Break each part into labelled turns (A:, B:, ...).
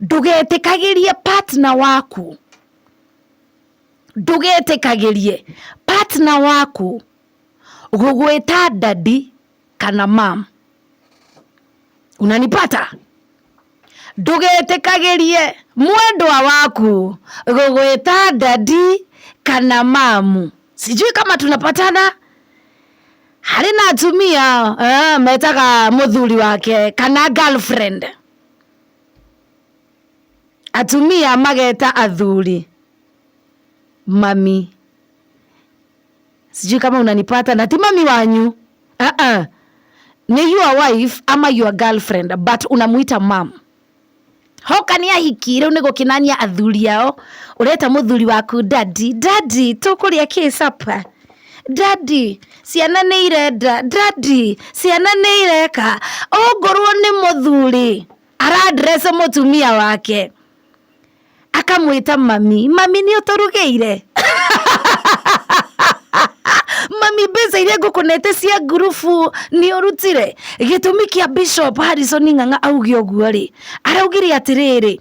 A: Ndũgetĩkagĩrie partner waku, ndũgetĩkagĩrie partner waku gũgwĩta daddy kana mum. Unanipata? Ndũgetĩkagĩrie mwendwa waku gũgwĩta daddy kana mum. Sijui kama tunapatana. Harĩ na atumia eh, metaga mũthuri wake kana girlfriend. Atumia mageta athuri mami. Sijui kama unanipata na ti mami wanyu. Uh -uh. Ni your wife ama your girlfriend but unamuita mom. Hoka nĩ ahiki rĩu nĩ gũkĩnania athuri ao ũreta mũthuri waku daddy, daddy tũkũrĩa kĩ supper? Daddy ciana nĩ irenda, daddy ciana nĩ ireka. Ongorwo nĩ mũthuri ara address mũtumia wake akamwĩta mami, mami nĩ ũtũrugĩire? Mami mbeca iria ngũkũnete cia ngurubu nĩ ũrutire? Gĩtũmi kĩa Bishop Harrison Ng'ang'a auge ũguo rĩ, araugire atĩrĩrĩ,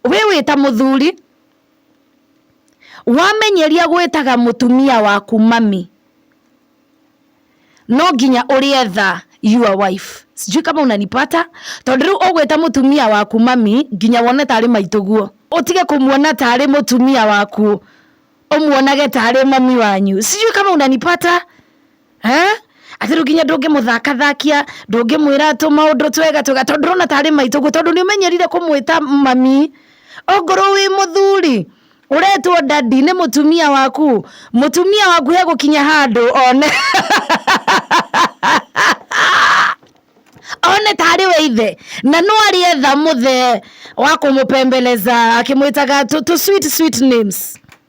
A: we wĩ ta mũthuri wamenyeria gwĩtaga mũtumia waku mami, no nginya ũrĩetha your wife. Sijui kama unanipata, tondũ rĩu ũgwĩta mũtumia waku mami nginya wone tarĩ maitũguo, ũtige kũmuona tarĩ mũtumia waku, ũmuonage tarĩ mami wanyu. Sijui kama unanipata eh? Atĩ rĩu nginya ndũngĩmũthakathakia, ndũngĩmwĩra tũmaũndũ twega twega tondũ ndũrona tarĩ maitũguo, tondũ nĩ ũmenyerire kũmwĩta mami. Ongorwo wĩ mũthuri ũretwo daddy nĩ mũtumia waku, mũtumia waku hegũkinya handũ one one tarĩ we ithe, na no arĩetha mũthee wa kũmũpembeleza akĩmwĩtaga tũ sweet sweet names.